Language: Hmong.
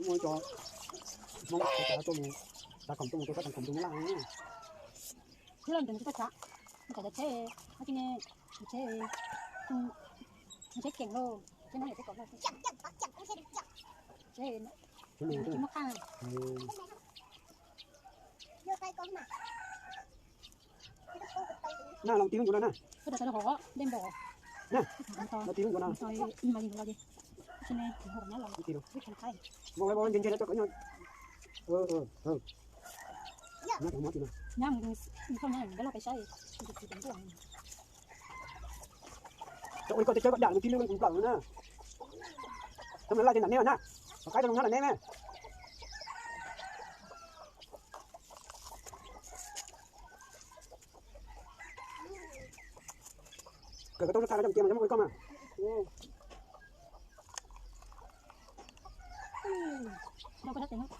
Muaj ib co Hmoob txawj tuaj mus, xav khoom tuaj mus rau sab Xeev Khuam tus Nyab Laj. Thiab los ntawd nws tsis tau tshav, nws tsam tsheb, no tsis ne, tsheb, tsheb keem lauj, tsheb no yog tsheb kom lauj, tsheb tsis muaj qaj. Na los tiv lub ncuav no na. Koj tau tau hov dej npom. Na, los tiv lub ncuav no. Vau vau ntse ntse rau cov kom nyob. Nyab mus, nyab mus peb loj peb saib. Cov ua li koj tsis txawj koj dam mus tiv lub ncuav nplawm na. Cov mus laj ces nram neb na. Kom qaib rau zoo nyob nram neb na. Kawm kom tau lub tha no coj mus tiv mas cov muaj ua li koj mas.